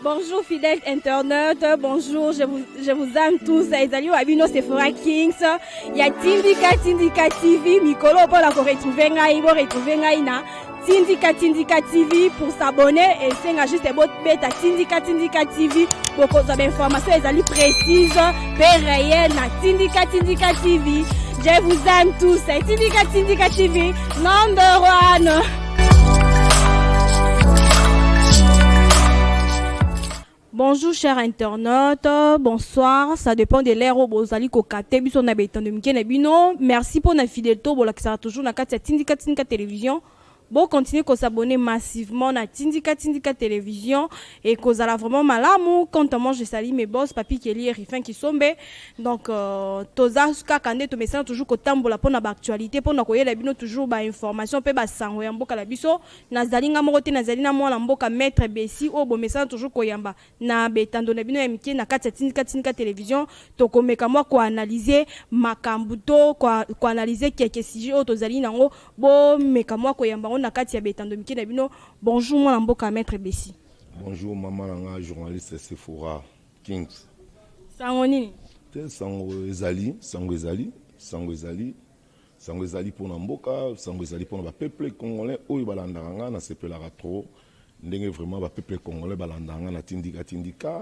Bonjour fidèles internautes, bonjour, je vous aime tous. Ezali wa bino Sephora Kings. Ya Tindika Tindika TV, mikolo mpona ko retrouver ngai, bo retrouver ngai na Tindika Tindika TV. Pour s'abonner et senga juste bobeta Tindika Tindika TV, bokozwa ba information ezali précise pe réel na Tindika Tindika TV. Je vous aime tous. Tindika Tindika TV number one. Bonjour chers internautes, bonsoir, ça dépend de l'heure où vous allez kokate biso na betando mike na bino. Merci pour la fidélité bolakisaka toujours na kati ya Tindika Tindika Télévision. Bon, continuez ko s'abonner massivement na Tindika Tindika Télévision et kozala vraiment malamu. Quant à moi, je salue mes boss, Papi Kelly et Rifin Kisombe. Donc toza kaka nde tomesana toujours kotambola mpona baactualité, mpona koyela bino toujours bainformation mpe basango ya mboka na biso. Nazali nga moko te, nazali na mwana mboka Maître Bessi oyo bomesana toujours koyamba na betando na bino ya mike na kati ya Tindika Tindika Télévision. Tokomeka mwa koanalyse makambo to koanalyse quelques sujets oyo tozali nango, bomeka mwa koyamba yango na kati ya betando mike na bino. Bonjour mwana mboka Maître Bessi. Bonjour mama na nga journaliste Sephora Kings. Sango nini? Te, sango ezali, sango ezali, sango ezali, sango ezali mpona mboka, sango ezali mpona bapeuple congolais oyo balandaka nga. Nasepelaka trop ndenge vraiment bapeuple congolais balandaka nga na Tindika Tindika,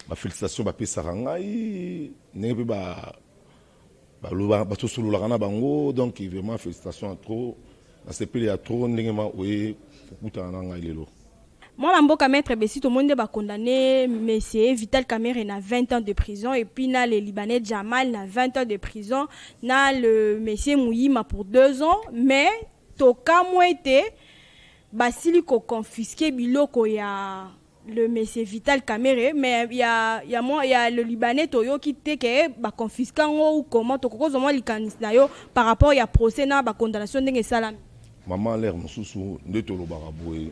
bafélicitation bapesaka ngai, ndenge mpe baloba batosololaka na bango. Donc vraiment félicitation ya trop, nasepeli ya trop ndenge ma oye kokutana na ngai lelo. Mwana mboka Maître Bessi, tomoni nde bacondamné monsieur Vital Kamerhe na 20 ans de prison et puis na le Libanais Jamal na 20 ans de prison, na le monsieur Mouyima pour 2 ans, mais tokamwa ete basili koconfisquer biloko ya le monsieur Vital Kamerhe, mais ya moi ya le Libanais toyoki te ke baconfisquer yango ou comment. Tokokozwa mwa likanisi na yo par rapport ya procès na bacondamnation ndenge esalami? Mama, lere mosusu nde tolobaka boye,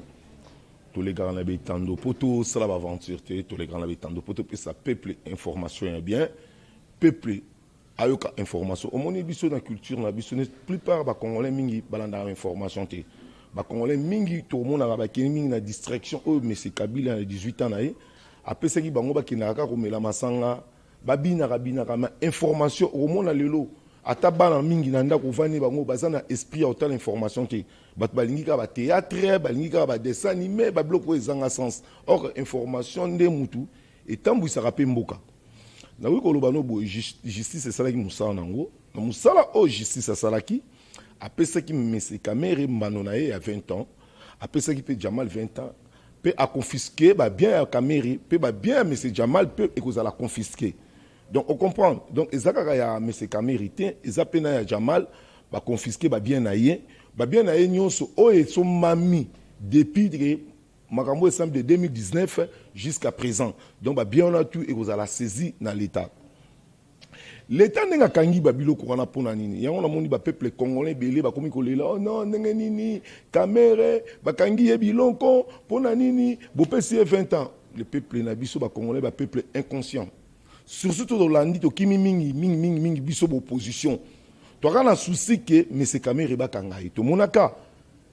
tolekaka na betando mpo tosala baaventure te, tolekaka na betando mpo topesa peuple information ya bien, peuple ayoka information. Omoni biso na culture na biso, plupart bacongolais mingi balandaka information te. Bacongolais mingi tomonaka bakende mingi na distraction oyo monsieur Kabila na 18 ans na ye apesaki bango. Bakendaka kaka komela masanga, babinaka binaka, ma information okomona lelo ata bana mingi na ndako ovandi bango baza na esprit ya kotala information te. Bato balingi kaka bathéâtre, balingi kaka badessin animé, babiloko oyo ezanga sens. Or information nde mutu etambwisaka mpe mboka. Nakoki koloba no boye, justice esalaki mosala nango. Na mosala oyo justice asalaki, apesaki monsieur Kamerhe mbano na ye ya 20 ans, apesaki mpe Jamal 20 ans, mpe aconfisquer babien ya Kamerhe mpe babien ya monsieur Jamal mpe ekozala confisqué. Donc ocomprendre, donc eza kaka ya monsieur Kamerhe te, eza mpe na ya Jamal. Baconfisquer babien na ye, babien na ye nyonso oyo esomami depuis makambo esambi de 2019 jusqu'à présent. Donc babien wana tu ekozala saisi na l'État. L'État ndenge akangi babiloko wana mpona nini? Yango namoni bapeuple congolais ebele bakomi kolela: "Oh non, ndenge nini Kamerhe bakangi ye biloko, mpona nini bopesi ye 20 ans?" Le peuple na biso bacongolais, bapeuple inconscient surtout, tolandi, tokimi mingi mingi mingi mingi. Biso baopposition toaka na souci ke monsieur Kamerhe bakanga ye. Tomonaka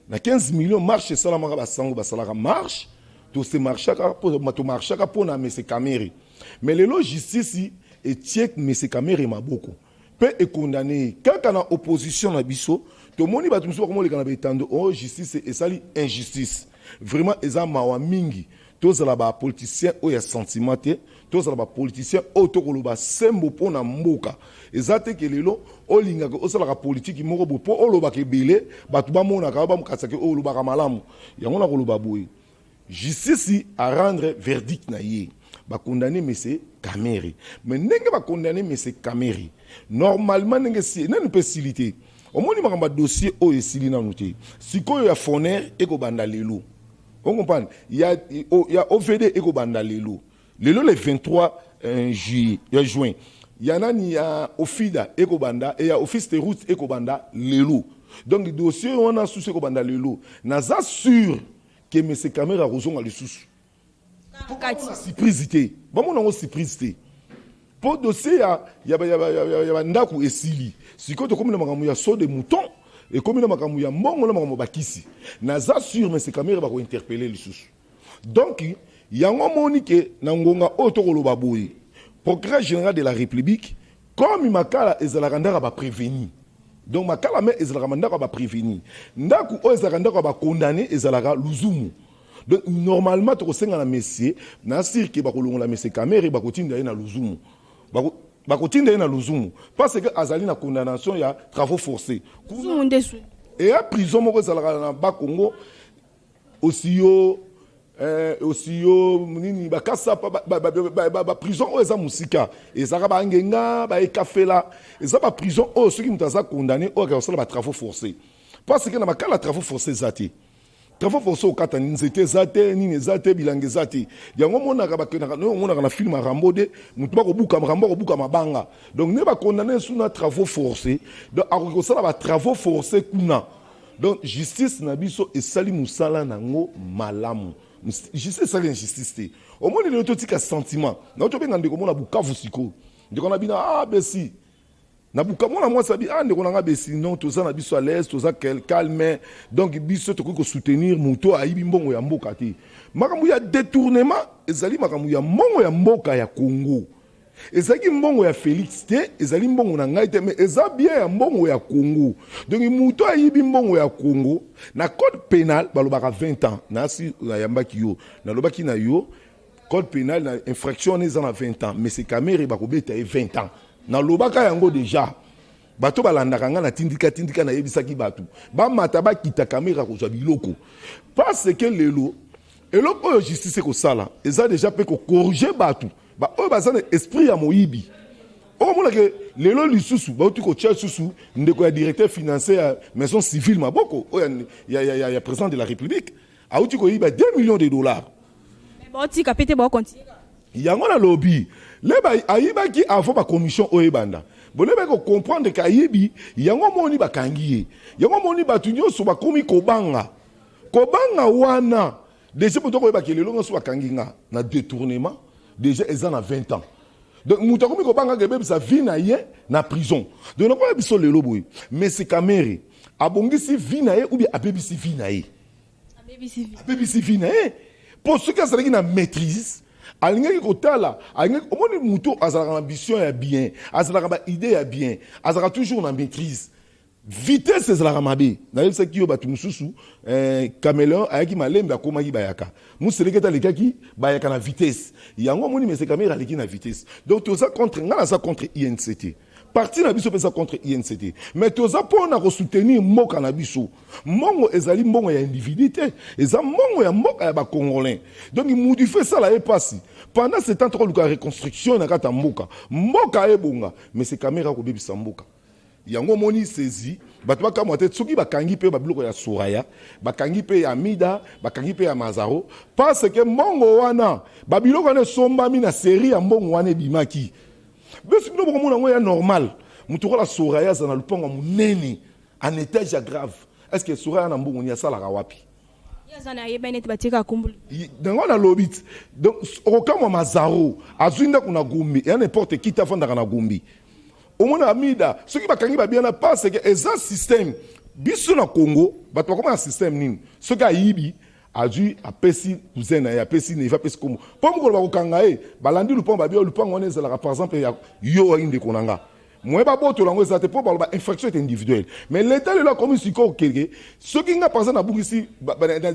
na 15 millions marche esalamaka, basango basalaka marche, tose marchaka, tomarchaka mpo na monsieur Kamerhe. Mais lelo justice etie monsieur Kamerhe maboko mpe econdamner ye. Kaka na opposition na biso tomoni bato mosusu bakomoleka na betando: "Oh, justice esali injustice." Vraiment eza mawa mingi. Tozala bapoliticien oyo ya sentiment te, tozala bapoliticien oyo tokoloba sembo mpo na mboka. Eza te ke lelo olingaka osalaka politiki moko boye mpo olobaka ebele, bato bamonaka, bamokasaki oyo olobaka malamu. Yango na koloba boye, justice arendre verdict na ye, bacondamner monsieur Kamerhe. Mais ndenge bacondamner monsieur Kamerhe, normalement ndenge si nanu mpe esili te. Omoni makambo ya dossier oyo esili nanu te. Sikoyo ya FONER ekobanda lelo, ocomprendre, ya OVD ekobanda lelo lelo le 23 juillet ya juin, ya nani, ya OFIDA ekobanda e ya Office de route ekobanda lelo. Donc dossier wana susu ekobanda lelo. Naza sûr ke monsieur Kamerhe akozonga lisusu. Surprise te, bamona yango surprise te, mpo dossier ya bandako esili. Sikoyo tokomi na makambo ya saut de mouton, ekomi na makambo ya mbongo, na makambo bakisi. Naza sûr monsieur Kamerhe bakointerpeller lisusu. Donc Yango omoni ke na ngonga oyo tokoloba boye, procureur général de la République, comme Makala ezalaka ndako ya baprévenu, donc Makala me ezalaka ndako ya baprévenu, ndako oyo ezalaka ndako ya bacondamné ezalaka Luzumu. Donc normalement tokosenga na monsieur na sûr ke bakolongola monsieur Kamerhe, bakotinda ye na Luzumu. Bakotinda ye na Luzumu parce que azali na condamnation ya travaux forcés. Luzumu nde su? Eya prison moko ezalaka na Bakongo, osiyo osiyo nini, bakasapa, baprison oyo eza mosika, ezalaka bangenga baekafela. Eza baprison oyo soki moto aza condamné oyo akaka kosala batravaux forcés, parce que na Makala travaux forcés eza te. Travaux forcés, okata nzete eza te, nini eza te, bilanga eza te. Yango omonaka bakendaka, oyo omonaka na film ya Rambo de motu bakobuka, Rambo akobuka mabanga. Donc nde bacondamné su na travaux forcés, donc akoki kosala batravaux forcés kuna. Donc justice na biso esali mosala nango malamu. Justice esali injustice te. Omoni lelo totika sentiment na tobenga ndeko mona Bukavu sikoyo, ndeko na bino abesi na Buka, mwana mwasi abi: "Ah, ndeko na nga besi, non, toza na biso à l'aise, toza calme." Donc biso tokoki kosoutenir moto ayibi mbongo ya mboka te. Makambo ya détournement ezali makambo ya mbongo ya mboka ya Congo. Ezalaki mbongo ya Félix te, ezali mbongo na ngai te, mais eza bien ya mbongo ya Congo. Donc moto ayibi mbongo ya Congo, na code pénal balobaka 20 ans. Nasi nayambaki yo, nalobaki na yo code pénal na infraction wana eza na 20 ans, mais c'est Kamerhe, bakobeta ye 20 ans. Nalobaka yango déjà, bato balandaka nga na Tindika Tindika. Nayebisaki bato bamata bakita, Kamerhe akozwa biloko, parce que lelo eloko oyo justice ekosala eza déjà mpe kocorriger bato oyo baza na esprit ya moyibi. Okomonake lelo lisusu bauti kotia lisusu ndeko ya directeur financier ya maison civile maboko oyo ya président de la République, auti koyiba 2 millions de dollars. Baotika pe te, baocontinue. Yango nalobi, leba ayibaki avant bacommission oyo ebanda. Bolebaki kocomprendre ke ayibi yango, moni bakangi ye. Yango moni bato nyonso bakomi kobanga, kobanga wana déjà moto akoyebaki lelo nyonso bakangi nga na détournement, déjà eza na 20 ans. Donc moto akomi kobangaka ebebisa vie na ye na prison. Donc nakoya biso lelo boye, mais c'est Kamerhe abongisi vie na ye ou bien abebisi vie na ye? Abebisi vie na ye, mpo soki azalaki na maîtrise, alingaki kotala, alingaki. Omoni, moto azalaka na ambition ya bien, azalaka baidée ya bien, azalaka toujours na maîtrise. Vitesse ezalaka mabe. Nayebisaki yo, bato mosusu caméléon ayaki malembe, akomaki bayaka moseleki ete alekaki bayaka na vitesse. Yango omoni mese Kamerhe aleki na vitesse. Donc toza contre, ngai naza contre UNC te, parti na biso mpe eza contre UNC te, mais toza mpona kosoutenir mboka na biso. Mbongo ezali mbongo ya individu te, eza mbongo ya mboka ya bacongolais. Donc mutu faut esala ye mpasi. Pendant ce temps tokoluka reconstruction na kati ya mboka, mboka ebonga. Mais c'est Kamerhe akobebisa mboka. Yango omoni saisi bato bakamwa te soki bakangi mpe babiloko ya Soraya, bakangi mpe ya Mida, bakangi mpe ya Mazaro, parce que mbongo wana, babiloko wana esombami na série ya mbongo wana ebimaki. Biso bino bokomona yango ya normal. Moto kola Soraya aza na lupango ya monene en étage ya grave. Est ce que Soraya na mbongo ni asalaka wapi? Ye aza na ayeba neti batieka kumbulu. Yango nalobi ti. Donc okokamwa, Mazaro azwi ndako na Gombe, ya n'importe qui te, afandaka na Gombe. Omona Amida, soki bakangi babiana, parce que eza système. Biso na Congo bato bakoma na système nini? Soki ayibi, azwi, apesi cousin na ye, apesi neveu, apesi kombo, mpo mokolo bakokanga ye, balandi lupango, babi lupango wana ezalaka par exemple ya yo, oyi ndeko na nga, moye babotola yango eza te, mpo baloba infraction est individuelle. Mais l'état lelo akomi sikoyo okeke, soki nga par exemple nabungisi,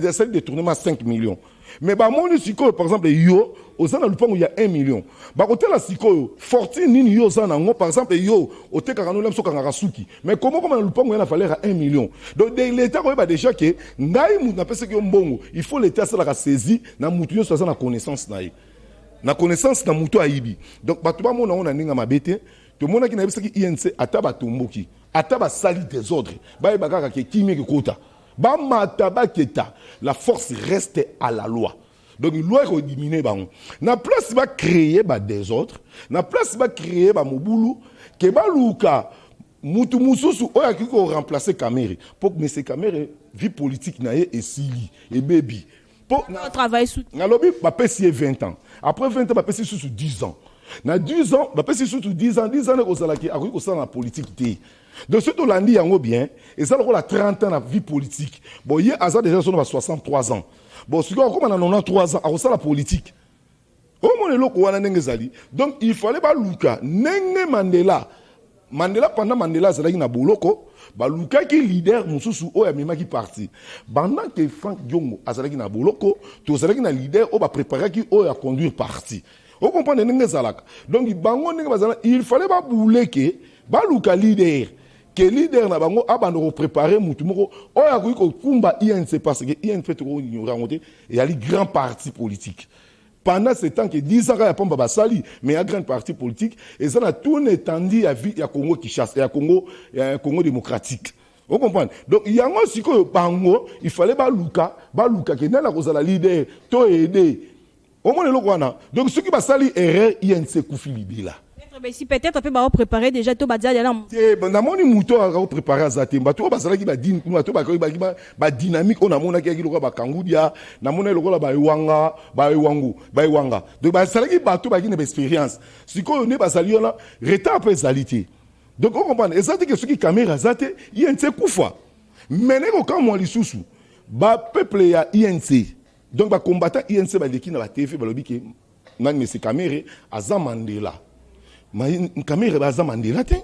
nasali détournement 5 millions, mais bamoni sikoyo par exemple yo oza na lupango ya 1 million, bakotala sikoyo fortune nini yo oza nango. Par exemple yo otekaka nola biso, okangaka suki, mais komo koma na lupango ya na valeur ya 1 million? Donc de l'état koyeba déjà ke ngai mutu napesaki yo mbongo. Il faut l'état asalaka saisie na mutu nyonso aza na connaissance na ye, na connaissance na mutu ayibi. Donc bato bamona yango na ndenge ya mabe te. Tomonaki, nayebisaki UNC, ata batomboki, ata basali désordre, bayeba kaka ke kimia ekekota, bamata baketa, la force reste à la loi. Donc loi ekodimine bango. Na place bacréer badésordre, na place bacréer bamobulu, ke baluka mutu mosusu oyo akoki koremplacer Kamerhe, mpo monsieur Kamerhe, vie politique na ye esili, ebebi. Mpo travail sous nalobi bapesi ye 20 ans, après 20 ans bapesi lisusu 10 ans. Na 10 ans bapesi susu 10 ans, 10 ans nde kozalaki akoki kosala na politique te. Donc soki tolandi yango bien, eza lokola 30 ans na vie politique. Bon, ye aza déjà so na ba 63 ans. Bon, sikoyo akóma na 93 ans, akosala politique? Omona eloko wana ndenge ezali. Donc il fallait baluka ndenge Mandela. Mandela, pendant Mandela azalaki na boloko, balukaki leader mosusu oyo amemaki parti. Pendant que Frank Diongo azalaki na boloko, tozalaki na leader oyo bapréparaki, oyo aconduire parti. Ocomprendre ndenge ezalaka? Donc bango ndenge bazala, il fallait babuleke, baluka leader, ke leader na bango abanda kopréparer mutu moko oyo akoki kokumba UNC, parce que UNC, tokoignorer yango te, eyali grand parti politique. Pendant ce temps que 10 ans ya pamba basali, mais ya grand parti politique eza na tout étendue ya vie ya Congo Kinshasa, ya Congo, ya Congo démocratique. Vous comprenez? Donc yango sikoyo bango il fallait baluka ke nani akozala leader to aider. Omona eloko wana? Donc soki basali erreur, UNC ekufi libela. Si peut-être mpe baopréparé déjà to badia na Te, namoni moto oyo akopréparé aza te. Bato oyo bazalaki badine kuna, bato oyo badynamique oyo namonaki yaki lokola bakangudia, namonaki lokola baewanga, baewangu, baewanga. Donc bazalaki bato bazalaki na baexpérience. Sikoyo nde bazali wana, retard mpe ezali te. Donc ocomprendre, eza te ke soki Kamerhe aza te, UNC ekufa. Mais ndenge okamwa lisusu, bapeuple ya UNC, donc bacombattant UNC, baleki na batv, balobi ke nani, monsieur Kamerhe aza Mandela. Kamerhe aza Mandela te.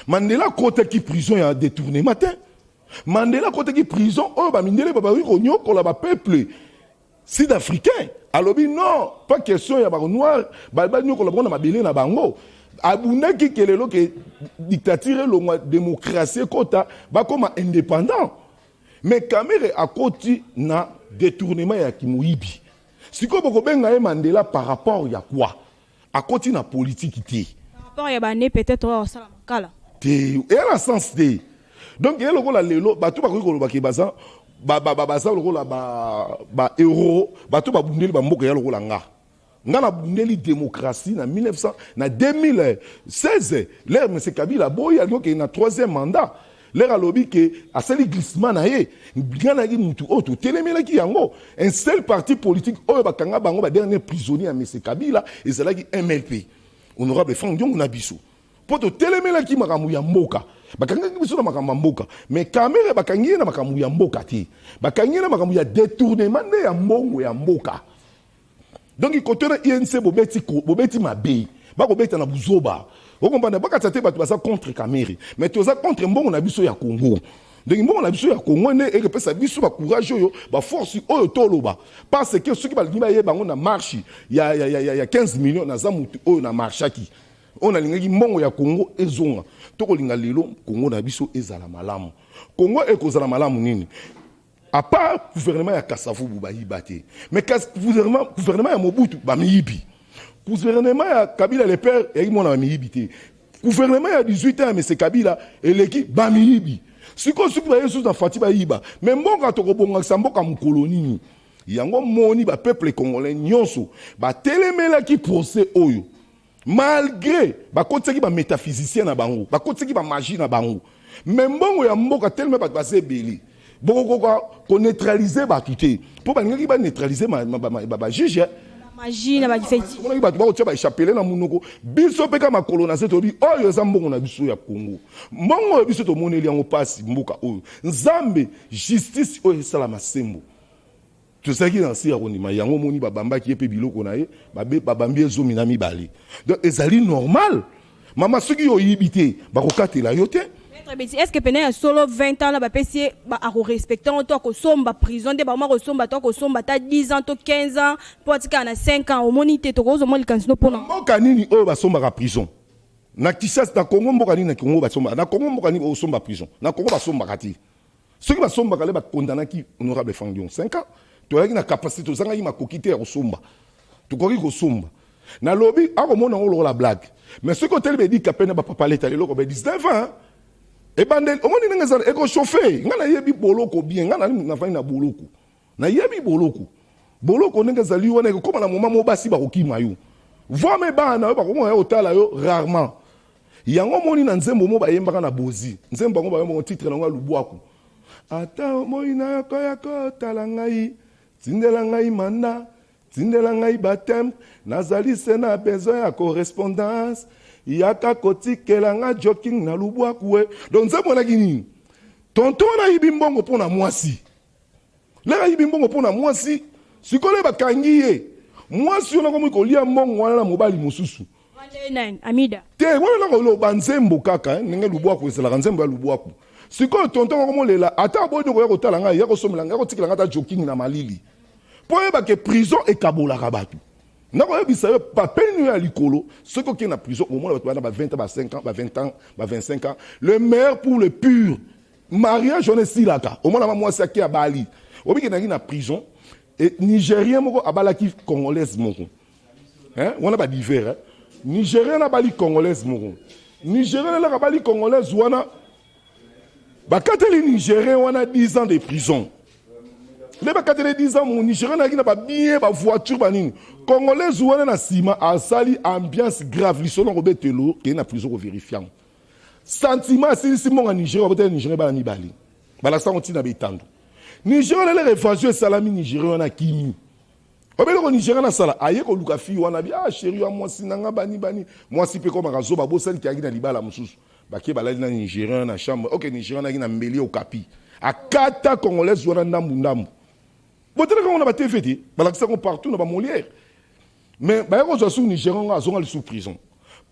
Mandela akotaki prison ya détournement te. Mandela akotaki prison oyo bamindele babakoki konyokola bapeuple sud-africain. Alobi non, pas question ya banoir banyokola bango na mabele na bango. Abundaki ke lelo ke dictature elongwa, démocratie ekota, bakóma indépendant. Mais Kamerhe akoti na détournement ya kimoyibi. Sikoyo bokobenga ye Mandela par rapport ya quoi? Akoti na politike te. Par rapport ya bane peut-être oyo osala makala. Te, eya na sens te. Donc eye lokola lelo bato bakoki kolobaki baza lokola bahéros, bato babundeli bamboka. Ya lokola nga nabundeli démocratie na 1900, na 2016, l'heure monsieur Kabila boyi, alingi okende na troisième mandat, l'heure alobi ke asali glissement na ye, nga nayaki mutu oyo totelemelaki yango. Un seul parti politique oyo bakanga bango badernier prisonnier ya monsieur Kabila ezalaki MLP, honorable Frank Diongo na biso, mpo totelemelaki makambo ya mboka. Bakangaki biso na makambo ya mboka. Mais Kamerhe, bakangi ye na makambo ya mboka te, bakangi ye na makambo ya détournement nde ya mbongo ya mboka. Donc kote na UNC bobeti, bobeti mabe, bakobeta na buzoba. Okomprendre? Bakata te, bato baza contre Kamerhe, mais toza contre mbongo na biso ya Congo. Donc mbongo na biso ya Congo nde ekopesa biso bacourage oyo, baforce oyo toloba, parce que soki balingi bayeba yango na marche ya 15 millions, naza motu oyo na marchaki, oyo nalingaki mbongo ya Congo ezonga. Tokolinga lelo Congo na biso ezala malamu. Congo ekozala malamu nini? À part gouvernement ya Kasavubu, bayiba te. Mais gouvernement ya Mobutu, bamiyibi. Gouvernement ya Kabila le père, eyaki mwana, bamiyibi te. Gouvernement ya 18 ans ya monsieur Kabila eleki, bamiyibi. Sikoyo soki baye susu na Fati, bayiba. Mais mboka, tokobongakisa mboka mokolo nini? Yango moni bapeuple congolais nyonso batelemelaki procès oyo, malgré bakotisaki bamétaphysicien na bango, bakotisaki bamagie na bango. Mais mbongo ya mboka telema, bato baza ebele, bokokoka koneutraliser bato te, mpo balingaki baneutraliser bajuge. Magie na bafeti. Omonaki bato bakotia baechapele na monoko. Biso mpe ka makolo na se, toyebi oyo eza mbongo na biso ya Kongo, mbongo oyo biso tomoneli yango mpasi. Mboka oyo, Nzambe, justice oyo esalama sembo. Tozalaki na nse ya kondima yango. Omoni, babambaki ye mpe biloko na ye, babambi ye 12. Donc ezali normal, mama. Soki yo oyibi te, bakokatela yo te. Maître Betty, est-ce que pene ya solo 20 ans na bapesi ye, akorespecte yango to akosomba prison nde bakoma kosomba, to akosomba ata 10 ans to 15 ans mpo atikala na 5 ans? Omoni te tokozwa mwa likanisi no mpona Mboka nini oyo basombaka prison na Kinshasa, na Congo? Mboka nini na Congo basomba? Na Congo, mboka nini osomba prison? Na Congo basombaka te. Soki basombaka, le bakondanaki honorable Frank Diongo 5 ans. Toyaki na capacité, tozangaki makoki te ya kosomba. Tokoki kosomba. Nalobi akomona yango lokola blague, mais soki oteli bedika mpe na bapapa leta leloko be 19 ans ebandeli, omoni ndenge ezala ekochauffe. Ngai nayebi boloko bien. Ngai nafandi na boloko, nayebi boloko. Boloko ndenge ezali wana, ekokóma na moma mo basi bakokima yo, voire bana oyo bakomona yo, otala yo rarement. Yango omoni na nzembo mo bayembaka na bozi, nzembo yango bayembaka, titre nango ya Lubwaku: ata omoi na yoko ya kotala ngai, tindela ngai manda. Tindela ngai baptême, nazali se na besoin ya correspondance. Yaka kotikela nga joking na lubwaku e. Donc nzembo wanaki nini? Tonton wana ayibi mbongo mpo na mwasi. Lere ayibi mbongo mpo na mwasi, sikoyo bakangi ye. Mwasi wana akomi kolia mbongo wana na mobali mosusu. Wana Amida. Te, wana nakoloba nzembo kaka, ndenge lubwaku ezalaka nzembo ya lubwaku. Sikoyo tonton akomolela, ata aboyi koya kotala ngai, ya kosomela ngai, ya kotikela ngai ata joking na malili. Mpo oyeba ke prison ekabolaka bato. Nakoyebisa yo papeni ya likolo, soki okei na prison omona bato bana ba 20 ans, ba 5 ans, ba 20 ans, ba 25 ans, le meilleur pour le pur. Mariage wana esilaka, omona ma mwasi ake abali. Obiki nangi na prison, et Nigérien moko abalaki congolaise moko. Hein? Wana ba divers, hein? Nigérien abali congolaise moko. Nigérien alaka abali congolaise wana bakateli Nigérien wana 10 ans de prison. Nde bakateli 10 ans, mon Nigérien naki na ba bien, ba voiture ba nini. Congolaise wana na sima asali ambiance grave, lisolo kobetelo ke na prison ko vérifier. Sentiment asilisi mbongo ya Nigérien, baboteli Nigérien bana mibale. Balakisa ngo ntina betando. Nigérien lele évasion esalami, Nigérien wana akimi. Obeloko Nigérien asala, aye koluka fille wana bi ah chérie ya mwasi nanga bani bani. Mwasi pe komaka zoba bosali ki na libala mosusu. Bake balali na Nigérien na chambre. OK, Nigérien naki na mbeli okapi. Akata congolaise wana ndambu ndambu. Botelaka ngo na ba TV te, balakisa ngo partout na ba Molière. Mais baye kozwa su Nigérien ngo azonga lisusu prison.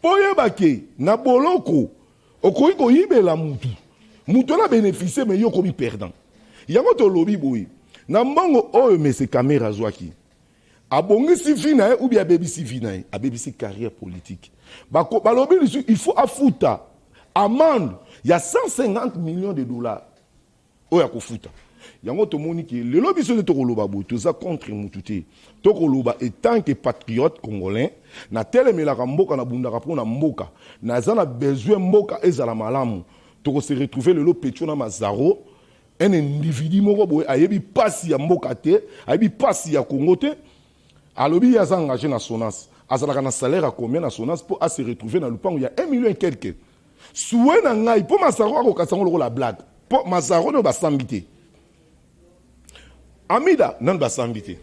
Po oyeba ke na boloko okoki koyibela mutu. Mutu wana bénéficier mais yo okomi perdant. Yango tolobi boye. Na mbongo oyo Monsieur Kamerhe azwaki, abongisi vie na ye ou bien abebisi vie na ye, abebisi carrière politique. Bako balobi lisusu il faut afuta amende ya 150 millions de dollars oyo akofuta. Yango tomoni ke lelo biso nde tokoloba boye, toza contre mutu te. Tokoloba etant que patriote congolais, na telemelaka mboka, na bundaka mpona mboka, naza na besoin mboka ezala malamu. Toko se retrouver lelo Petro na Mazaro, un individu moko boye ayebi pasi ya mboka te, ayebi pasi ya Congo te, alobi ye aza engagé na Sonas, azalaka na salaire ya combien na Sonas po a se retrouver na lupango ya 1 million et quelque. Souhait na ngai po Mazaro akokasa ngo lokola blague, po Mazaro no basambi te, Amida nanu basambi te,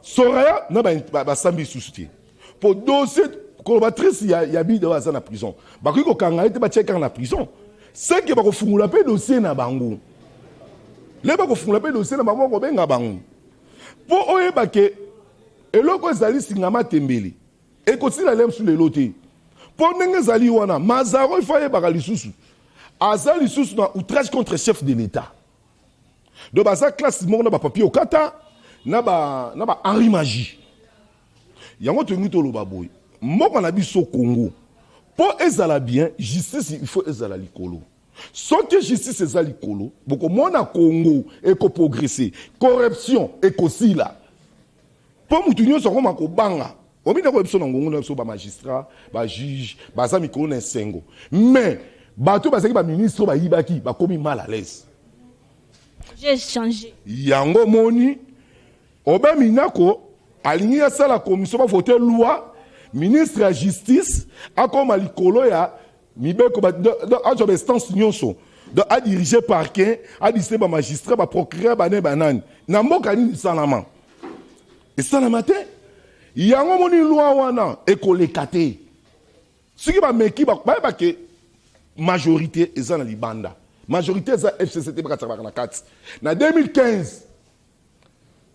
Soraya na basambi lisusu te, po dossier kolobatrice ya Amida oyo aza na prison, bakoki kokanga ye te, batie kaka na prison. C'est que bakofungola mpe dossier na bango. Le bakofungola mpe dossier na bango, bakobenga bango. Po oyeba ke eloko ezali singama tembele, ekosila lemsu lelo te. Po ndenge ezali wana, Mazaro il faut ayebaka lisusu. Aza lisusu na outrage contre chef de l'État. Donc baza classe moko na ba papier okata na ba Henri Magie. Yango tolingi toloba boye. Mboka na biso Congo, po ezala bien, justice il faut ezala likolo. Soki justice eza likolo, bokomona Congo eko progresser, corruption ekosila. Po mutu nyonso akoma kobanga. Obina ko biso na ngongo na biso ba magistrat, ba juge, baza mikolo na esengo. Mais bato bazaki ba ministre ba yibaki, bakomi mal à l'aise. J'ai changé. Yango moni Obe Minako alingi asala commission ba voter loi, ministre ya justice akoma likolo ya mibeko ba azwa ba instance nyonso. Donc a diriger parquet, a diriger ba magistrat, ba procureur, ba ne banani. Na mboka nini esalama? Esalama te. Yango moni loi wana ekoleka te. Soki ba meki ba bayeba ke majorité eza na libanda. Majorité eza FCC te bakataka na kati. Na 2015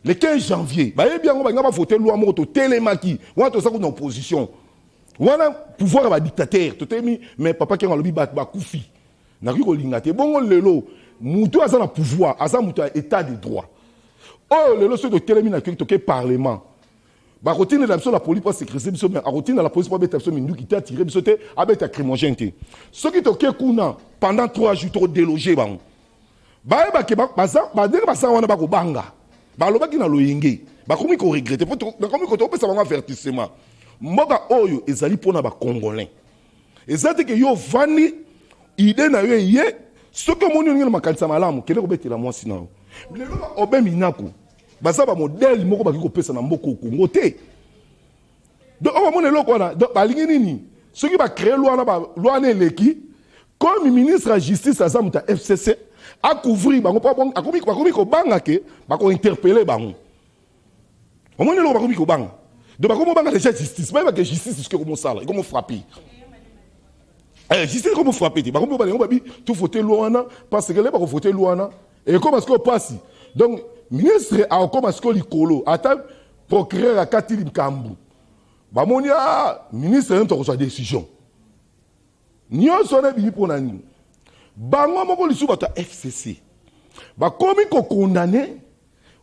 le 15 janvier, bayebi yango balinga ba voter loi moko totelemaki. Wana toza kuna opposition. Wana pouvoir ba dictateur totelemi, mais papa Kengo alobi bato bakufi. Nakoki kolinga te. Bongo lelo mutu aza na pouvoir, aza mutu ya état de droit. Oyo lelo soki totelemi na toke parlement, bakotinda biso la police pour sécuriser biso, mais akotinda la police pour abeta biso minduki te, attirer biso te, abeta lacrymogène te. Soki toke kuna pendant 3 jours to déloger bango. Bayeba ke baza, ba ndenge basala wana bakobanga. Balobaki na loyenge, bakomi ko regretter, po bakomi ko topesa bango avertissement. Mboka oyo ezali pona ba Congolais. Eza te ke yo vandi idée na yo ye, soki omoni ndenge na makanisa malamu, kende kobetela mwasi na yo. Lelo ba Obe Minako, baza ba modèle moko bakoki kopesa na mboka au Congo te. Donc oyo bamoni eloko wana, donc balingi nini? Soki ba créer loi wana, ba loi wana eleki, comme ministre ya justice aza moto ya FCC, a couvrir bango po akomi, bakomi kobanga ke bako interpeller bango. Omoni eloko bakomi kobanga. Donc bakomi kobanga déjà justice. Bayeba que justice soki ekomosala, ekomofrappe. Eh, justice ekomofrappe te. Bakomi kobanga yango babi tovote loi wana parce que le bakovote loi wana ekoma sikoyo pasi. Donc ministre akokoma sikoyo likolo ata procureur akati likambo. Bamoni ah ministre ye moto akozwa décision. Nyonso wana ebimi mpo na nini? Bango moko lisusu bato ya FCC bakomi kokondane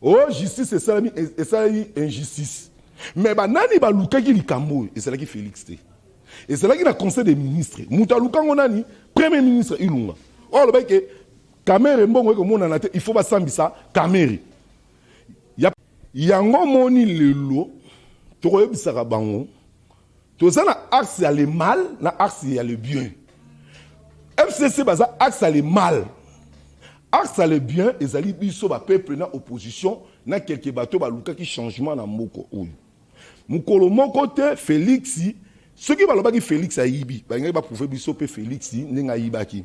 oh justice esalami esalaki injustice. Mais banani balukaki likambo oyo? Ezalaki Félix te, ezalaki na conseil des ministres. Moto alukango nani? Premier ministre Ilunga oyo alobaki ke Kamerhe mbongo ekomonana te, il faut basambisa Kamerhe. Yango moni lelo tokoyebisaka bango toza na axe ya le mal na axe ya le bien. FCC baza axe ya le mal, axe ya le bien ezali biso ba peuple na opposition na quelque bato balukaki changement na mboka oyo. Mokolo moko te Félix, soki balobaki Félix ayibi, balingaki baprouve biso mpe Félix ndenge ayibaki.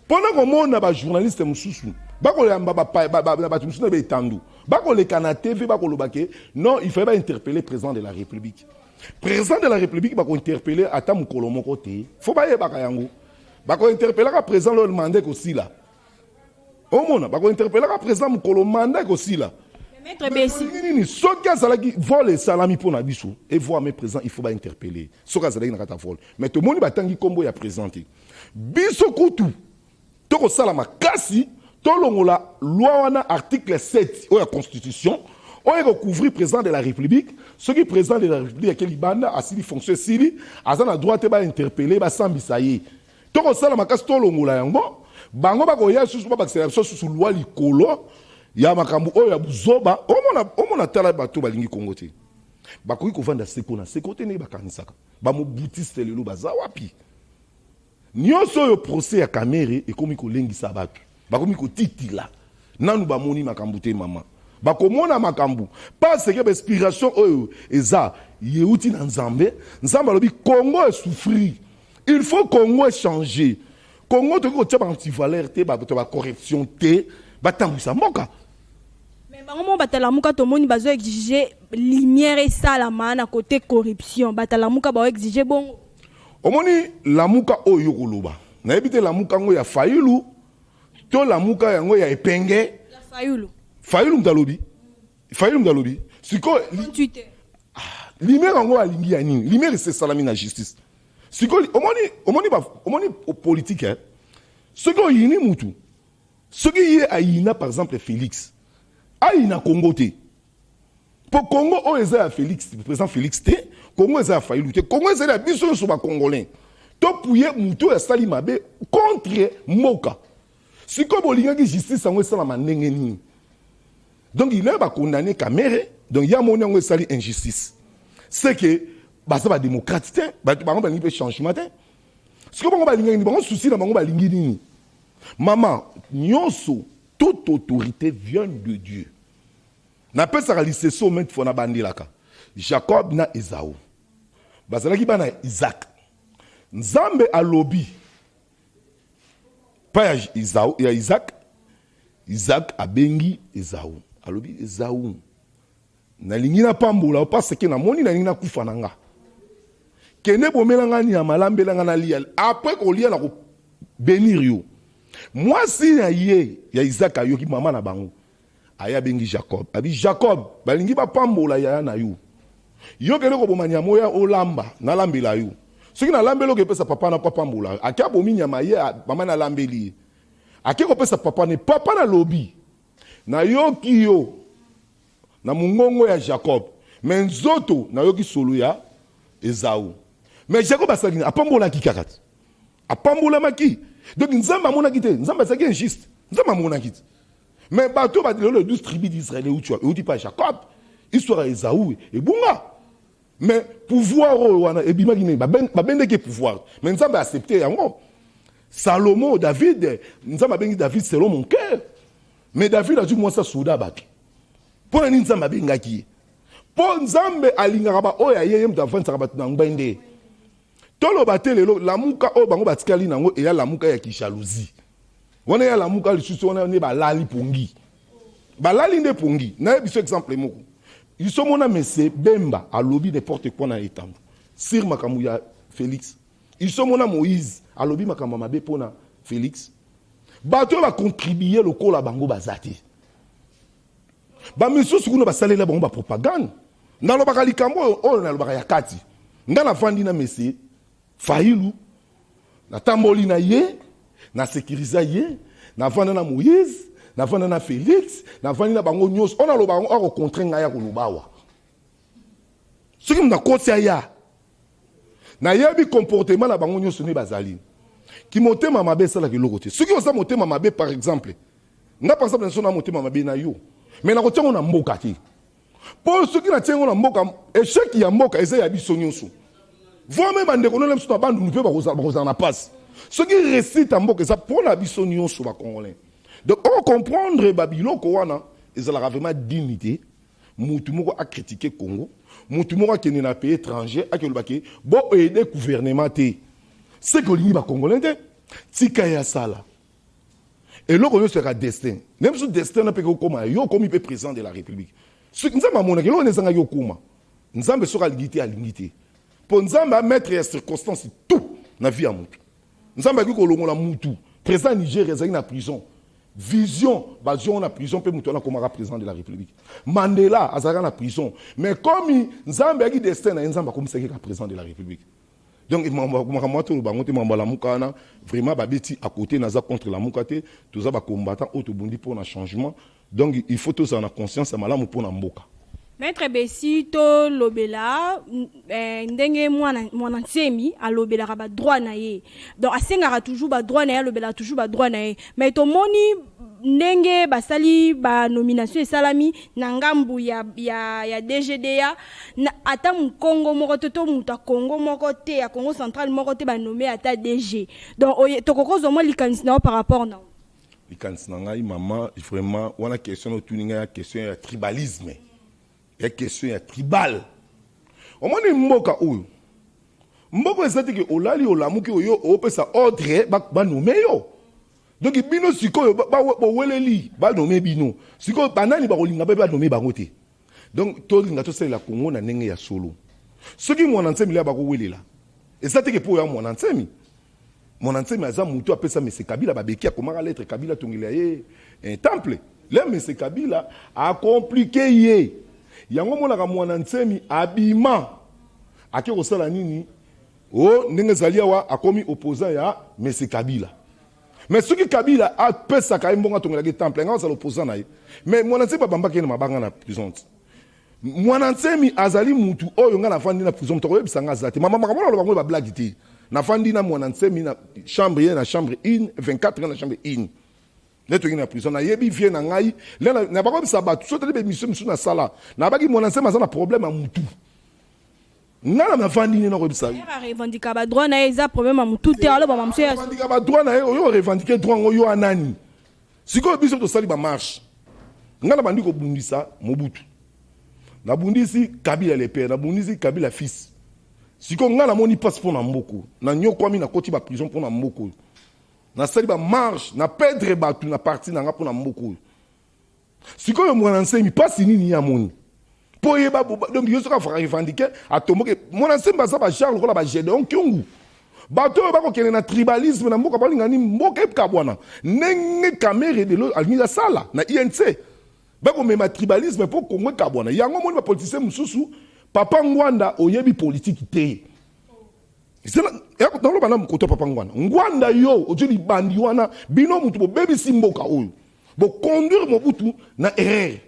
Mpona komona bajournaliste mosusu bakoyamba bato mosusu na baetandu, bakoleka na TV, bakoloba ke non, il fallait bainterpeller président de la République. Président de la République bakointerpeller ata mokolo moko te, fo bayebaka yango. Bakointerpelaka président loyo mandat ekosila. Omona bakointerpelaka président mokolo mandat ekosila. Maître Bessi. Nini soki azalaki vol esalami mpo na biso evoa me président il faut bainterpeller soki azalaki na kati ya vol. Mais tomoni batangi nkombo ya président te. Biso kutu tokosala makasi tolongola loi wana article 7 oyo ya constitution oyo ekocouvrir président de la République. Soki président de la République ake libanda, asili fonction, esili, aza na droit te bainterpeller, basambisa ye. Tokosala makasi tolongola yango. Bango bakoya susu babakisela biso susu loi likolo ya makambo oyo ya buzoba. Omona, omona, tala, bato balingi Kongo te bakoki kovanda seko na seko te ndenge bakanisaka. Bamobutiste lelo baza wapi? Nyonso oyo procès ya Kamerhe ekomi kolengisa bato, bakomi kotitila. Nanu bamoni makambo te mama, bakomona makambo parce que bainspiration oyo eza yeuti na Nzambe. Nzambe alobi Congo esouffrir, il faut Congo echanger. Congo tokoki kotia baantivaleur te, bato bacorruption te batambwisa mboka. Mais bango moko batalamuka, tomoni bazo exige lumière esalama na côté corruption. Batalamuka bao exige bongo. Omoni Lamuka oyo koloba, nayebi te Lamuka yango ya Fayulu to Lamuka yango ya Epenge. Ya Fayulu. Fayulu moto alobi, Fayulu moto alobi sikoyo. Twitter. Lumière yango alingi ya nini? Lumière ese esalami na justice. Sikoyo omoni, omoni, omoni politique, eh? Soki oyini mutu, soki ye ayina par exemple Félix, ayina Congo te, mpo Congo oyo eza ya Félix, président Félix te, Congo eza ya Fayulu te, Congo ezali ya biso nyonso bacongolais. Topuye mutu oyo asali mabe contre mboka. Sikoyo bolingaki justice yango esalama ndenge nini? Donc il a bacondamné Kamerhe, donc ya moni yango esali injustice, c'est que baza badémocrate te. Bato bango balingi mpe changement te. Sikoyo bango balingaki nini? Bango souci na bango balingi nini? Mama, nyonso, toute autorité vient de Dieu. Napesaka liseso maintes fois, nabandelaka Jacob na Ezau, bazalaki bana ya Isaac. Nzambe alobi pa ya Ezau, ya Isaac. Isaac abengi Ezau, alobi: "Ezau, nalingi napambola parce que namoni nalingi nakufa na nga. Kende bomela nga nyama, alambela nga nalia. Après kolia, na kobénir yo." Mwasi na ye ya Isaac ayoki mama na bango aye, abengi Jacob, abi: "Jacob, balingi bapambola yaya na yo. Yo kende koboma nyama oyo olamba, nalambela yo. Soki nalambeli, oyo epesa papa na po apambola." Ake abomi nyama ye, mama nalambeli ye, ake kopesa papa ne. Papa nalobi: "Nayoki yo na mongongo ya Jacob, mais nzoto nayoki solo ya Ezau." Mais Jacob asalaki nini? Apambolaki kaka te, apambolamaki. Donc Nzambe amonaki te Nzambe azalaki injuste? Nzambe amonaki te. Mais bato lelo, le 12 tribus d'Israël euti pa Jacob. Histoire ya Ezau ebunga, mais pouvoir oyo wana ebimaki nini? Babendeki pouvoir, mais Nzambe accepte yango. Salomo, David, Nzambe abengi David selon mon cœur, mais David azwi mwasi asoda bato. Mpo na nini Nzambe abengaki ye? Mpo Nzambe alingaka baoyo aye ye moto afandisaka bato na ngbende. Toloba te lelo Lamuka oyo bango batikali nango eya Lamuka ya kijalousie wana, ya Lamuka lisusu wana nde balali pongi, balali nde pongi. Nayebi biso exemple moko. Isomona mese Bemba alobi n'importe quoi na etando sur makambo ya Félix. Isomona Moïse alobi makambo ya mabe mpona Félix. Bato oyo bacontribue lokola bango baza te. Bamisusu kuna basalela bango bapropagande. Nalobaka likambo oyo, oyo nalobaka ya kati. Nga nafandi na mese Fayulu, natamboli na ye, nasekiriza ye, navanda na Moïse, navanda na Félix, navandi na bango nyonso. Oyo naloba yango akokontre ngai ya koloba awa. Soki moto akoti aya, nayebi comportement na bango nyonso nde bazali. Kimotema mabe esalaka eloko te. Soki oza motema mabe, par exemple, nga par exemple naso na motema mabe na yo, mais nakotia yango na mboka te. Mpo soki natia yango na mboka, échec ya mboka eza ya biso nyonso. Voire bandeko nona biso na Bandundu mpe bakozala na pasi. Soki réussite ya mboka eza mpona biso nyonso bacongolais. Donc ocomprendre babiloko wana ezalaka vraiment dignité. Mutu moko acritique Congo, mutu moko akende na pays étranger akelobaki bo aider gouvernement te, c'est que olingi bacongolais te. Tika ye asala eloko nyonso yaka destin. Nde mosusu destin na mpe kokóma yo okomi mpe président de la République. Soki Nzambe amonaki eloko nde ezangaki okóma, Nzambe soki alingi te, alingi te. Mpo Nzambe amettre ya circonstance tout na vie ya mutu. Nzambe akoki kolongola mutu. Président Nigeria azalaki na prison, vision bazwi yango na prison mpe moto wana akomaka président de la République. Mandela azalaka na prison, mais comme Nzambe ayaki destin na ye, Nzambe akomisaki kaka président de la République. Donc makambo wana toloba yango te. Makambo ya Lamuka wana, vraiment babeti à côté. Naza contre Lamuka te. Toza bacombattant oyo tobundi mpo na changement. Donc il faut tozala na conscience ya malamu mpo na mboka. Maître Besi, tolobela ndenge mwana mwana Nsemi alobelaka badroit na ye. Donc asengaka toujours badroit na ye, alobelaka toujours badroit na ye. Mais tomoni ndenge basali banomination esalami na ngambu ya DGDA na, ata mokongo moko te to moto ya Congo moko te, ya Congo Central moko te banome ata DG. Donc tokokozwa mwa likanisi na yo par rapport na Likanisi na ngai, mama, vraiment wana question na otuni ngai ya question ya tribalisme, ya question ya tribal. Omoni mboka oyo, mboka eza te ke olali olamuki oyo opesa ordre banome yo. Donc bino sikoyo boweleli banome bino. Sikoyo banani bakolinga mpe banome bango te? Donc tolinga tosalela Kongo na ndenge ya solo. Soki Mwana Nsemi lia bakowelela, eza te ke mpo oya Mwana Nsemi. Mwana Nsemi aza motu apesa mese Kabila babeki, akomaka lettre Kabila atongela ye temple. Le mese Kabila acompliquer ye yango. Omonaka Mwana Nsemi abima, ake kosala nini? O ndenge ezali awa, akomi opposant ya mese Kabila. Mais soki Kabila apesaka ye mbongo atongelaki temple, yango azala opposant na ye. Mais Mwana Nsemi babambaki ye na mabanga na prison ti. Mwana Nsemi azali mutu oyo ngai nafandi na prison, moto akoyebisa nga aza te. Mama, makambo naloba ngo bablague te. Nafandi na Mwana Nsemi na chambre, ye na chambre 1 24, ngai na chambre 1. Nde toki na prison, nayebi vie na ngai na bakoyebisa bato. So tali bemission mosusu nasala, nabaki Mwana Nsemi aza na problème ya mutu. Ngai na nafandi nde nakoyebisa yo. Arevendiquer badroit na ye, eza problème ya mutu te. Aloba mamosu ya Revendiquer badroit na ye, oyo orevendiquer droit yango yo anani? Sikoyo biso tosali bamarche. Ngai nabandi kobundisa Mobutu, nabundisi Kabila le père, nabundisi Kabila fils. Sikoyo ngai namoni mpasi mpo na mboka, nanyokwami, nakoti baprison mpo na mboka oyo, nasali bamarche, na perdre bato na parti na nga mpo na mboka oyo. Sikoyo Mwana Nsemi mpasi nini ye amoni mpo yeba? Donc yo soki arevendiquer, atomboke. Mwana Nsemi baza bagenre lokola bagédéon Kyungu, bato oyo bakokende na tribalisme na mboka, balinga nini? Mboka ekabwana ndenge Kamerhe lelo alingi asala na UNC. Bakomema tribalisme mpo Kongo ekabwana. Yango omoni bapoliticien mosusu, papa Ngwanda, oyebi politike te. Naloba na mokoto, papa Ngwanda, Ngwanda, yo ozwi libandi wana. Bino motu bobebisi mboka oyo, boconduire Mobutu na erreur.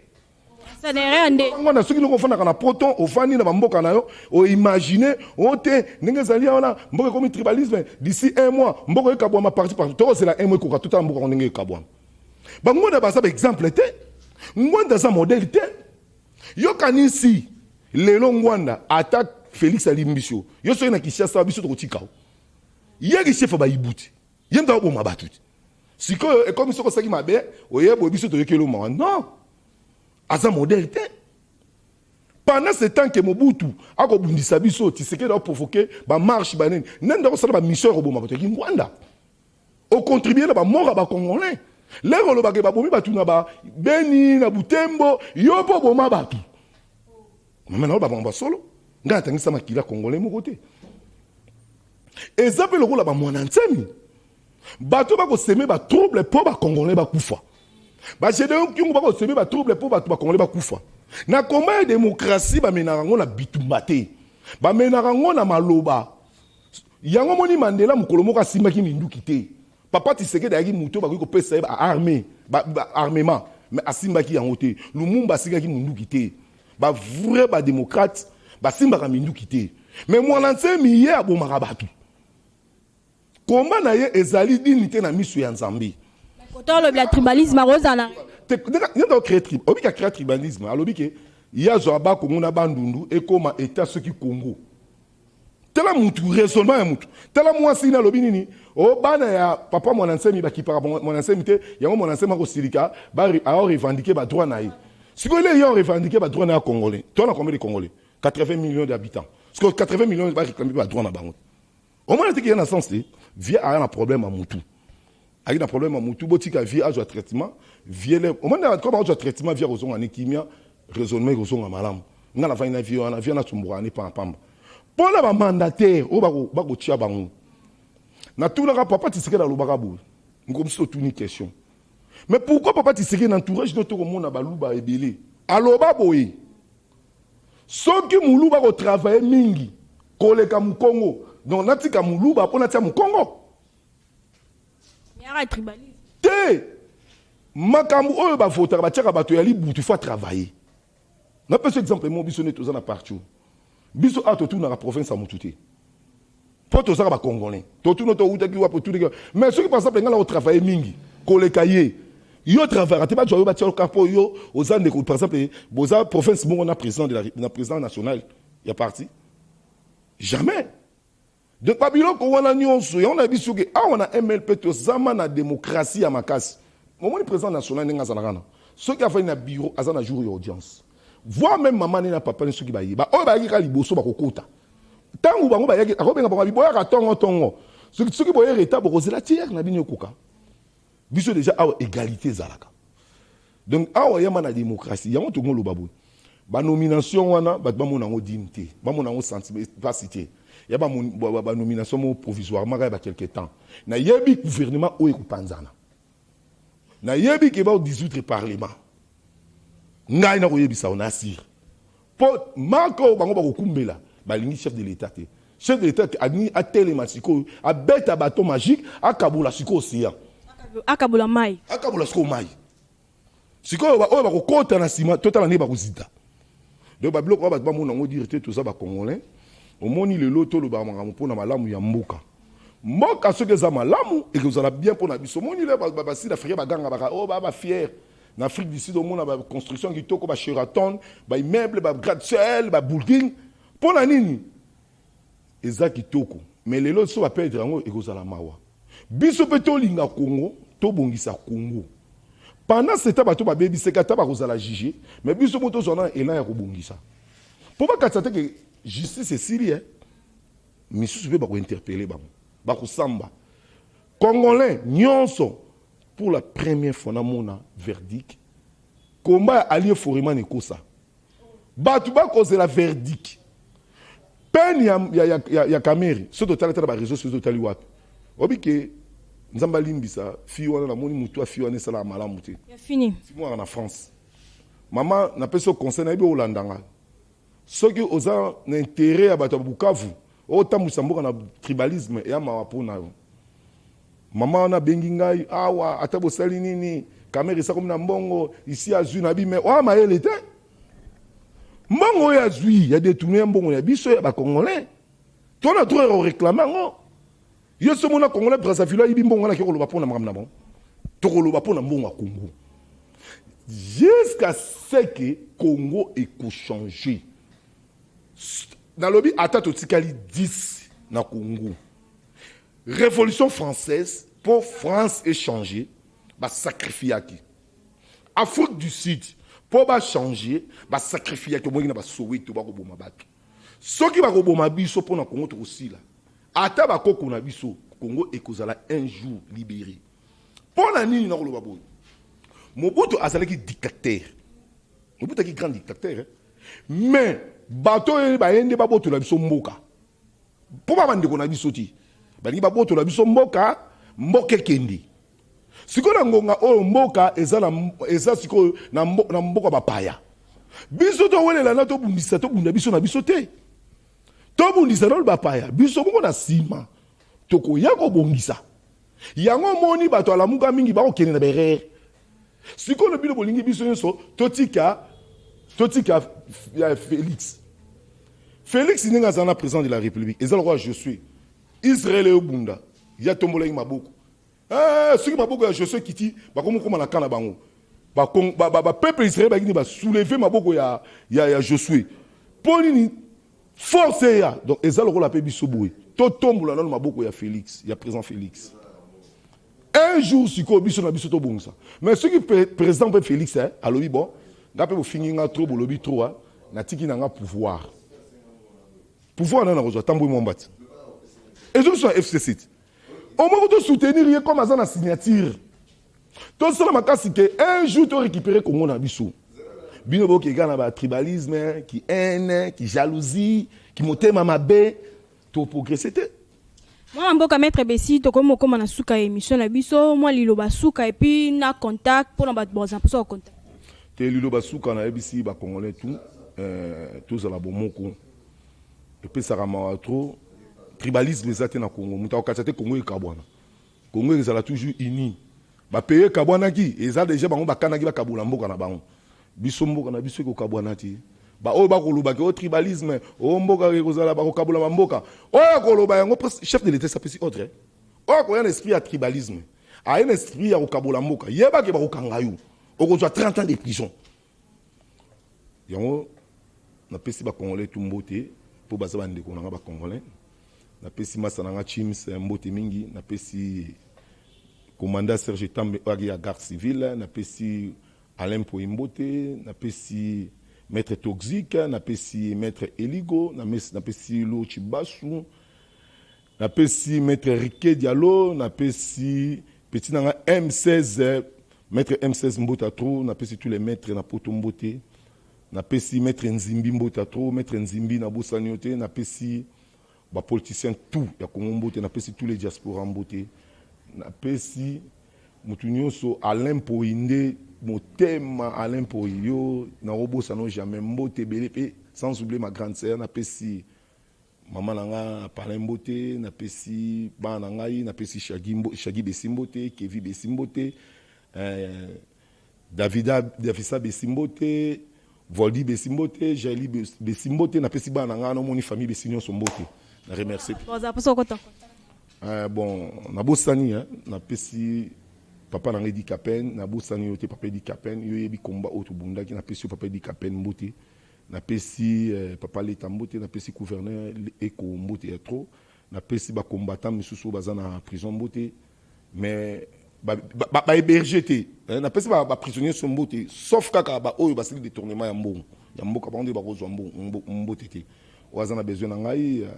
Ngwanda, soki ndenge ofandaka na poto, ofandi na bamboka na yo, oimagine o te ndenge ezali wana. Mboka ekomi tribalisme. D'ici un mois mboka ekabwama parti parti. Tokozela un mois ekoka, totala mboka ngo ndenge ekabwama. Bangwanda baza baexemple te. Ngwanda aza modèle te. Yokanisi lelo Ngwanda, ata Félix alimbisi yo, yo soki na Kinshasa, biso tokotika o yeki chef bayibu te, ye moto akoboma bato te. Sikoyo ekomi soki osaki mabe, oyeboye, biso toyokeli mawa. Non, aza modèle te. Pendant ce temps ke Mobutu akobundisa biso, Tshisekedi aprovoke bamarche banini, nani akosala bamission ya koboma bato? Eki Ngwanda ocontribue na bamort ya bacongolais. Lero olobaka babomi bato na babeni na Butembo, yo mpo oboma bato. Mama na ba solo. Nga atangisa makila congolais moko te. Eza mpe lokola bamwana nsemi, bato bakosemer batrouble mpo bacongolais bakufa. Bagédéon Kyungu bakosemer batrouble mpo bato bacongolais bakufa. Na combat ya démocratie, bamenaka yango na bitumba te, bamenaka yango na maloba. Yango moni Mandela mokolo moko asimbaki minduki te. Papa Tshisekedi ayaki moto bakoki kopesa ye baarme, armement, mais asimbaki yango te. Lumumba asimbaki minduki te. Bavrai badémocrate basimbaka minduki te. Mais mwana nsemi, ye abomaka bato. Komba na ye ezali dini te na miso ya Nzambe. Kota olobela tribalisme, akozala nde ocréer tribe. Obika créer tribalisme, alobi ke ye azwa Bakongo na Bandundu, ekóma état soki Congo. Tala mutu, raisonnement ya mutu. Tala mwasi ni alobi nini? O bana ya papa mwana nsemi bakipaka mwana nsemi te. Yango mwana nsemi akosilika, aorevendiquer badroit na ye. Sikoyo ele ye orevendiquer badroit na ya congolais. Tona combien de Congolais? 80 millions d'habitants. Sikoyo 80 millions baréclame badroit na bango. Omona teke ye na sens te. Vie aya na problème ya mutu, ayaki na problème ya mutu. Botika vie azwa traitement. Vie le omona koma azwa traitement, vie akozonga ni kimia, raisonnement ekozonga malamu. Nga navandi na vie wana, vie nasumbuka ni pambapamba mpo na bamandataire oyo bakotia bango. Natunaka papa Tshisekedi, alobaka boye mokomi totuni question: mais pourquoi, papa Tshisekedi, na entourage no tokomona Baluba ebele? Aloba boye: soki Moluba kotravailler mingi koleka Mokongo, donc natika Moluba mpo natia Mokongo. Yaka tribalisme. Te, makambo oyo bavotaka, batiaka bato ya libutu, faut travailler. Napesa exemple mo: biso nde toza na partout. Biso awa totunaka province ya motu te, mpo tozaka bacongolais. Totuna toutaki wapi, otunaki. Mais soki par exemple ngai na kotravailler mingi koleka ye, yo travaillaka te, bazwa yo, batia yoka mpo yo oza ndeko. Par exemple boza province moko na président de la, na président national ya parti, jamais. Donc babiloko wana nyonso yango na biso ke awa na MLP tozama na démocratie ya makasi. Omoni président national ndenge azalaka na, soki afandi na bureau, aza na jour ya audience, voire même mama ne na papa ne, soki bayeba oyo bayaki kaka liboso bakokota. Ntango bango bayaki, akobenga bango, boyaka ntongo ntongo. Soki boye retard, bokozela tiere na bino ekoka. Biso déjà awa égalité ezalaka. Donc awa yamba na démocratie, yango tongo oloba boye: banomination wana, bato bamona yango dime te, bamona yango sentiment pasi te. Ya banomination moko provisoirement, kaka ya baquelque temps. Nayebi gouvernement oyo ekopanzana, nayebi ke bao dissoudre parlement. Ngai nakoyebisa yo na asire mpo marke oyo bango bakokumbela. Balingi chef de l'État te. Chef de l'État alingi atelema sikoyo, abeta bato magique, akabola sikoyo océan. Akabola mai. Akabola sikoyo mai. Sikoyo oyo bakokɔta na nsima, totala ndenge bakozita. Donc babiloko oyo bato bamona yango dire te. Toza bacongolais. Omoni lelo tolobaka makambo mpona malamu ya mboka. Mboka soki eza malamu, ekozala bien mpona biso. Omoni le basud africain baganga baka oyo baa bafier. Na Afrique du Sud, omona baconstruction kitoko, basheraton, baimmeuble, bagratte-ciel, babuilding. Mpo na nini eza kitoko? Mais lelo so baperdre yango, ekozala mawa. Biso mpe tolinga Congo, tobongisa Congo. Pendant ce temps, bato babebisaki, ata bakozala juge, mais biso mo tozwa na élan ya kobongisa mpo bakatisa te ke justice esili. E misusu mpe bakointerpeller bango, bakosamba. Congolais nyonso, pour la première fois namona verdict. Komba ya Alie Foreman ekosa bato, bakozela verdict. Peine ya Kamerhe, so totali ata na baréseau sociaux, totali wapi, obi ke Nzambe alimbisa fille wana. Namoni motu ya fille wana esalaka malamu te. Ya fini. Simwaka na France. Mama, napesi yo conseil, nayebi olandanga. Soki oza na intérêt ya bato ya Bukavu, otambwisa mboka na tribalisme, eya mawa mpo na yo. Mama wana abengi ngai awa: ata bosali nini, Kamerhe esakomi na mbongo isi azwi na bime oya mayele te. Mbongo oyo azwi ya détourné, ya mbongo ya biso ya bacongolais, to na droit ya koréclamer yango. Yo so mona Congolais Brazzaville ayibi mbongo wana, ake koloba mpo na makambo na bango. Tokoloba mpo na mbongo ya Congo jusqu'à ce que Congo ekochanger. Nalobi ata totikali 10 na Congo. Révolution française, mpo France echanger, basacrifiaki Afrique du Sud. Mpo bachanger, basacrifiaki. Omongi na Basoweto bakoboma bato. Soki bakoboma biso mpo na Congo, tokosila. Ata bakoko na biso, Congo ekozala un jour libéré. Mpo na nini nakoloba boye? Mobutu azalaki dictateur. Mobutu aki grand dictateur, hein? Mais bato oyo baye nde babotola biso mboka, mpo ba bandeko na biso ti balingi babotola biso mboka, mboka ekende. Sikoyo na ngonga oyo mboka eza na eza sikoyo na, mbo, na mboka bapaya, biso towelela na tobundisa, tobunda biso na biso te, tobundisa nano bapaya, biso moko na nsima tokoya kobongisa yango. Omoni bato alamuka mingi bakokende na berere. Sikoyo bino bolingi biso nyonso totika ya Félix. Félix ndenge aza na président de la République, eza lokola Josué. Israel eyobunda, ya tombolaki maboko. Eh, soki maboko ya Josué ekiti, bakomi kokóma na ka na bango. Bapeuple Israel bakini basoulever maboko ya Josué. Mpo nini? Force eya. Donc eza lokola mpe biso boye, totombola nano maboko ya Félix, ya président Félix. Un jour sikoyo biso na biso tobongisa. Mais soki président mpe Félix, eh, alobi: "Bon, nga mpe bofingi nga trop, bolobi trop, eh, natiki na nga pouvoir." Pouvoir nani akozwa? Tambwe Mwamba ti ezo biso na FCC ti omoko tosoutenir ye comme aza na signature, tosala makasi ke un jour torécupérer Congo na biso. Bino bokeka na batribalisme, ki haine, ki jalousie, ki motema mabe, toprogresse te. Mwana mboka maître Besi, tokomi okóma na suka ya émission na biso. Mwa liloba suka et puis na contact mpona bato bazala mposa kocontact. Te, liloba suka, nayebisi bacongolais tout, tozala bomoko. Epesaka mawa trop, tribalisme eza te na Congo. Moto akokatisa te Congo ekabwana. Congo ezala toujours uni. Bapays ekabwanaki eza déjà bango bakanaki bakabola mboka na bango. Biso mboka na biso ekokabwana te. Baoyo bakolobaki o tribalisme, o mboka ekozala, bakokabola bamboka, oyo akoloba yango, chef de l'État apesi ordre. Oyo akoya na esprit ya tribalisme, aye na esprit ya kokabola mboka, yebake bakokanga yo, okozwa 30 ans de prison. Yango napesi bacongolais tu mbote, mpo baza bandeko na nga bacongolais. Napesi masa na nga Chims mbote mingi, napesi commandant Serge Tambe oyo aki ya garde civile, napesi Alain Mpoi mbote, napesi maître Toxique, napesi maître Eligo, napesi Lo Chibasu, napesi maître Rike Diallo, napesi petit na nga M16, maître M16 mbote trop. Napesi tous les maîtres na poto mbote. Napesi maître Nzimbi mbote trop. Maître Nzimbi, nabosani yo te. Napesi bapoliticien tout ya Kongo mbote, napesi tous les diaspora mbote, napesi motu nyonso. Alain Mpoi nde motema, Alain Mpoi, yo nakobosana jamais, mbote ebele. Mpe sans oublier ma grande sœur, napesi mama na nga Palin mbote, napesi bana na ngai, napesi Shagi, Shagi Besi mbote, Kevi Besi mbote, Davida Davisa Besi mbote, Voldi Besi mbote, Jaili Besi mbote. Napesi bana na ngai, namoni famille Besi nyonso mbote, na remercie. Bon, nabosani, hein, napesi papa na ngai Edi Kapen. Nabosani yo te, papa Edi Kapen, yo yebi komba oyo tobundaki. Napesi yo, papa Edi Kapen, mbote. Napesi papa Leta mbote, napesi gouverneur Eko mbote ya trop, napesi bacombattant misusu oyo baza na prison mbote, mais bahéberge te. Napesi baprisonnier so mbote, sauf kaka baoyo basali détournement ya mbongo ya mboka, bango nde bakozwa mbote te. Oyo aza na besoin na ngai,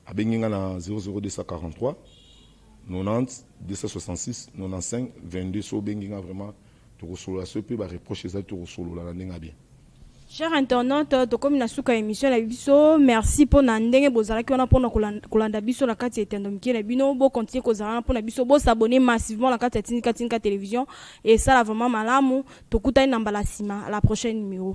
abengi nga na 00243 90 266 95 22. So obengi nga, vraiment tokosolola. So mpe bareproche ezali, tokosolola na ndenge ya bien. Cher internaute, tokomi na suka émission na biso. Merci mpona ndenge bozalaki wana mpona kolanda biso na kati ya etando mike na bino. Bocontinue kozala wana mpona biso, bosabonner massivement na kati ya Tindika Tindika Télévision, esala vraiment malamu. Tokutani na mbala nsima, à la prochaine numéro.